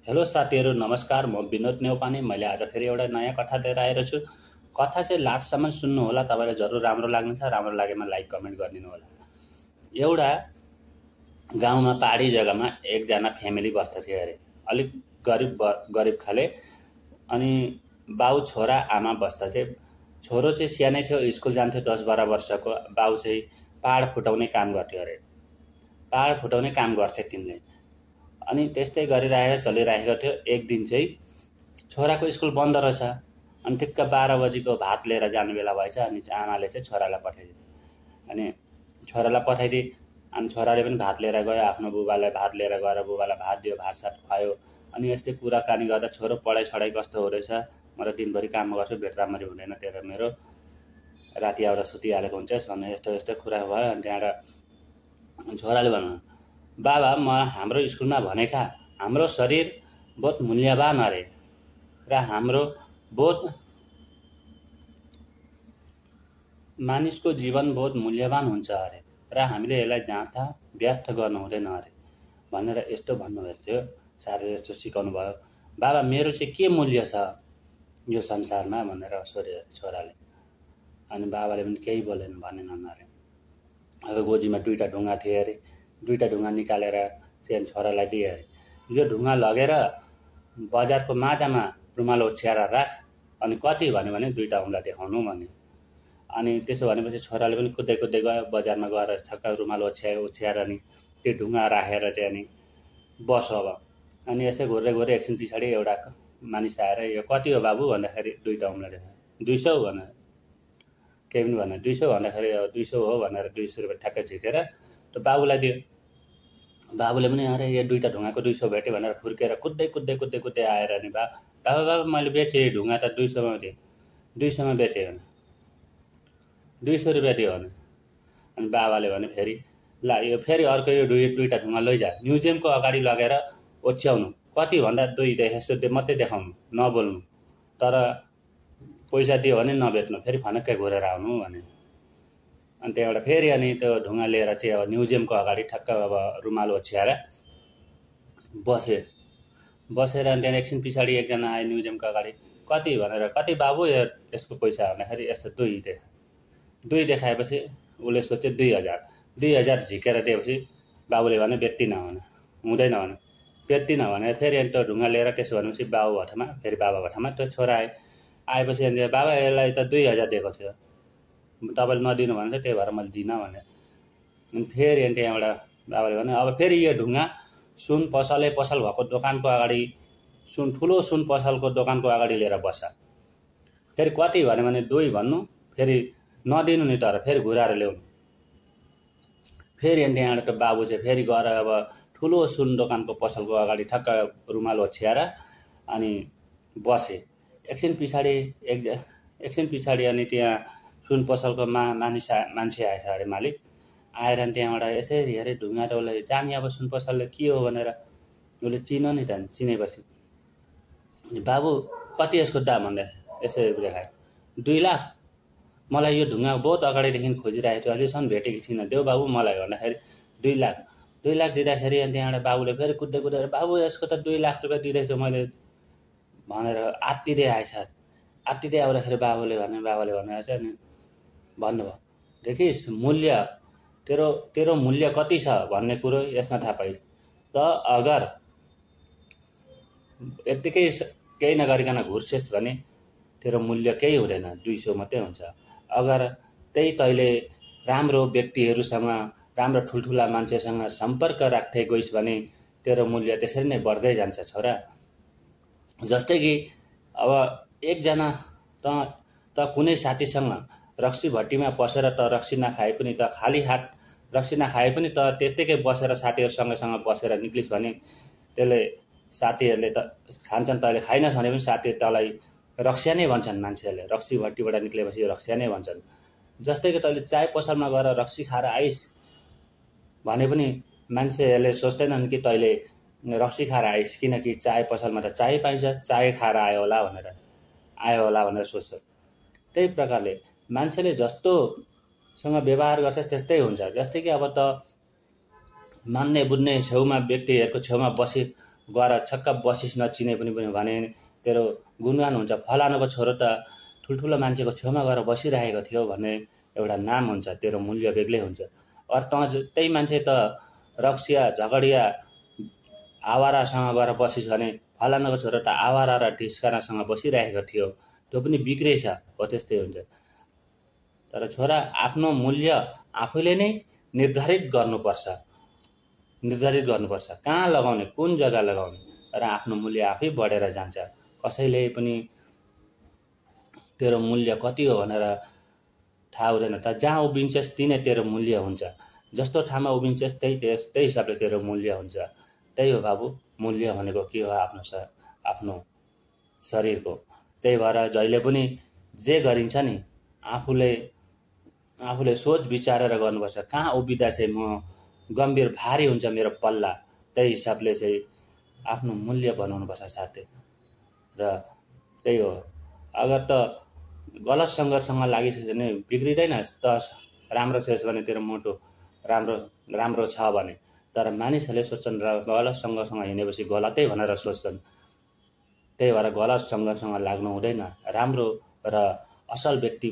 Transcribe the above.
Hello साथीहरू नमस्कार। म विनोद नेउपाने। मैले आज फेरि एउटा नयाँ कथा लिएर आएको छु। कथा चाहिँ लास्टसम्म सुन्नु होला, तपाईँलाई जरुर राम्रो लाग्नेछ। राम्रो लागेमा लाइक कमेन्ट गरिदिनु होला। एउटा गाउँमा पहाडी जग्गामा एकजना फ्यामिली बस्दथे अरे, अलिक गरिब खाले। अनि बाउ छोरा आमा बस्दथे। छोरो चाहिँ सानै थियो, स्कुल जान्थ्यो, 10-12 वर्षको। बाउ चाहिँ पहाड फुटाउने काम गर्थ्यो अरे। पहाड फुटाउने काम गर्थे तिनले। अनि त्यस्तै गरिरहेको चलिरहेको थियो। एक दिन चाहिँ छोराको स्कुल बन्द रहेछ। अनि ठिक्क 12 बजीको भात लिएर जाने बेला भएछ। अनि आमाले चाहिँ छोरालाई पठाइदियो। अनि छोरालाई पठाइदिए। अनि छोराले पनि भात लिएर गयो, आफ्नो बुबालाई भात लिएर गएर बुबालाई भात दियो, भात सात खुवायो। अनि यस्तै कुराकानी गर्दा छोरो पढाइ सढाइ कस्तो हुँदैछ, म त दिनभरि काम गर्छु, भेट राम्ररी हुँदैन तेरो मेरो, राति आएर सुतिहालेको हुन्छस् भन्ने यस्तो यस्तो कुरा भयो। अनि त्यहाँबाट छोराले भन्नु, बाबा म हाम्रो स्कुलमा भनेका हाम्रो शरीर बहुत मूल्यवान अरे र हाम्रो बहुत मानिसको जीवन बहुत मूल्यवान हुन्छ अरे र हामीले यसलाई जहाँ व्यर्थ गर्नु हुँदैन अरे भनेर यस्तो भन्नुभएको थियो। सारे यस्तो सिकाउनु भयो। बाबा मेरो चाहिँ के मूल्य छ यो संसारमा भनेर सोध्यो छोराले। अनि बाबाले पनि केही भनेनन् अरे। अब गोजीमा 2टा ढुङ्गा थिए अरे। 2टा ढुङ्गा निकालेर चाहिँ छोरालाई दिए अरे। यो ढुङ्गा लगेर बजारको माटामा रुमाल ओछ्याएर राख, अनि कति भन्यो भने 2टा औँला देखाउनु भने। अनि त्यसो भनेपछि छोराले पनि कुद्दै कुद्दै गयो, बजारमा गएर ठक्क रुमाल ओछ्याएर अनि त्यो ढुङ्गा राखेर चाहिँ अनि बस्यो। अब अनि यसै घुर्दै एकछिन पछाडि एउटा मानिस आएर यो कति हो बाबु भन्दाखेरि 2टा औँला देखायो। 200 भनेर केही पनि भने 200 भन्दाखेरि 200 हो भनेर 200 रुपियाँ ठ्याक्कै झिकेर त्यो बाबुलाई दियो। बाबुले पनि अरे यो 2टा ढुङ्गाको 200 भेट्यो भनेर फुर्केर कुद्दै आएर अनि बाबा मैले बेचेँ ढुङ्गा त 200मा दिएँ, 200मा बेचेँ भने 200 रुपियाँ दियो भने। अनि बाबाले भने फेरि ल यो फेरि अर्को यो 2टा ढुङ्गा लैजा, म्युजियमको अगाडि लगेर ओछ्याउनु, कति भन्दा 2 देखेस्तो मात्रै देखाउनु, नबोल्नु, तर पैसा दियो भने नबेच्नु, फेरि फनक्कै घुरेर आउनु भने। अनि त्यहाँबाट फेरि अनि त्यो ढुङ्गा लिएर चाहिँ अब म्युजियमको अगाडि ठक्क अब रुमाल ओछ्याएर बसेर अनि त्यहाँ एकछिन पछाडि एकजना आयो म्युजियमको अगाडि। कति भनेर कति बाबु यसको पैसा भन्दाखेरि यस्तो 2 देखाएपछि उसले सोच्यो 2000 झिकेर दिएपछि बाबुले भने बेच्दिनँ भने, हुँदैन भने बेच्दिनँ भने। फेरि अनि त्यो ढुङ्गा लिएर त्यसो भनेपछि फेरि बाबा भठामा त्यो छोरा आएपछि अनि बाबा यसलाई त 2000 दिएको थियो, तपाईँले नदिनु भने त्यही भएर मैले दिनँ भने। अनि फेरि अनि त्यहाँबाट बाबाले भने अब फेरि यो ढुङ्गा सुन पसल भएको दोकानको अगाडि, ठुलो सुन पसलको दोकानको अगाडि लिएर बस्छ। फेरि कति भन्यो भने 2 भन्नु, फेरि नदिनु नि, तर फेरि घुराएर ल्याउनु। फेरि अनि त्यहाँबाट त बाबु चाहिँ फेरि गएर अब ठुलो सुन दोकानको पसलको अगाडि ठक्क रुमाल ओछ्याएर अनि बसे। एकछिन पछाडि अनि त्यहाँ सुन पसलको मान्छे आएछ अरे, मालिक आएर अनि त्यहाँबाट यसरी हेरे ढुङ्गा त उसले जाने अब सुन पसलले के हो भनेर उसले चिन्यो नि त। चिनेपछि बाबु कति यसको दाम भन्दा यसरी देखायो, 2 लाख। मलाई यो ढुङ्गा बहुत अगाडिदेखि खोजिरहेको थियो, अहिलेसम्म भेटेको थिइनँ, देऊ बाबु मलाई भन्दाखेरि 2 लाख दिँदाखेरि अनि त्यहाँबाट बाबुले फेरि कुद्दै बाबु यसको त 2 लाख रुपियाँ दिँदै थियो मैले भनेर आत्तिँदै आउँदाखेरि बाबाले भने चाहिँ अनि भन्नुभयो, देखिस् मूल्य तेरो मूल्य कति छ भन्ने कुरो यसमा थाहा पाइस् त। अगर यत्तिकै केही नगरिकन घुर्सेस् भने तेरो मूल्य केही हुँदैन, 200 मात्रै हुन्छ। अगर त्यही तैँले राम्रो व्यक्तिहरूसँग, राम्रो ठुल्ठुला मान्छेसँग सम्पर्क राख्दै गइस् भने तेरो मूल्य त्यसरी नै बढ्दै जान्छ छोरा। जस्तै कि अब एकजना त कुनै साथीसँग रक्सी भट्टीमा पसेर त रक्सी नखाए पनि त खाली हात रक्सी नखाए पनि त त्यत्तिकै बसेर साथीहरूसँग बसेर निक्लिस् भने त्यसले साथीहरूले त खान्छन्, तैँले खाइनस् भने पनि साथीहरू तँलाई रक्सिया नै भन्छन्। मान्छेहरूले रक्सी भट्टीबाट निक्लेपछि रक्सिया नै भन्छन्। जस्तै कि तैँले चाय पसलमा गएर रक्सी खाएर आइस् भने पनि मान्छेहरूले सोच्दैनन् कि तैँले रक्सी खाएर आइस्, किनकि चाय पसलमा त चाय पाइन्छ, चाय खाएर आयो होला भनेर सोच्छ। त्यही प्रकारले मान्छेले जस्तोसँग व्यवहार गर्छ त्यस्तै हुन्छ। जस्तै कि अब त मान्ने बुझ्ने छेउमा व्यक्तिहरूको छेउमा गएर छक्क बसिस नचिने पनि भने तेरो गुणगान हुन्छ। फलानुको छोरो त ठुल्ठुलो मान्छेको छेउमा गएर बसिरहेको थियो भन्ने एउटा नाम हुन्छ, तेरो मूल्य बेग्लै हुन्छ। त्यही मान्छे त रक्सिया झगडिया आवारासँग गएर बसिस भने फलानुको छोरो त आवारा र ढिस्कानासँग बसिरहेको थियो, त्यो पनि बिग्रेछ। हो त्यस्तै हुन्छ। तर छोरा आफ्नो मूल्य आफैले नै निर्धारित गर्नुपर्छ, कहाँ लगाउने, कुन जग्गा लगाउने, र आफ्नो मूल्य आफै बढेर जान्छ। कसैले पनि तेरो मूल्य कति हो भनेर थाहा हुँदैन। त जहाँ उभिन्छस् त्यही तेरो मूल्य हुन्छ। जस्तो ठाउँमा उभिन्छस् त्यही हिसाबले तेरो मूल्य हुन्छ। त्यही हो बाबु, मूल्य भनेको के हो आफ्नो शरीरको। त्यही भएर जहिले पनि जे गरिन्छ नि आफूले सोच विचारेर गर्नुपर्छ। कहाँ उभिँदा चाहिँ म गम्भीर भारी हुन्छ मेरो पल्ला, त्यही हिसाबले चाहिँ आफ्नो मूल्य बनाउनुपर्छ साथै। र त्यही हो, अगर त गलत सङ्गतसँग लागिसक्यो भने बिग्रिँदैनस् त राम्रो छस् भने तेरो मुटु राम्रो छ भने। तर मानिसहरूले सोच्छन् र गलत सङ्गतसँग हिँडेपछि गलतै भनेर सोच्छन्। त्यही भएर गलत सङ्गतसँग लाग्नु हुँदैन। राम्रो र असल व्यक्ति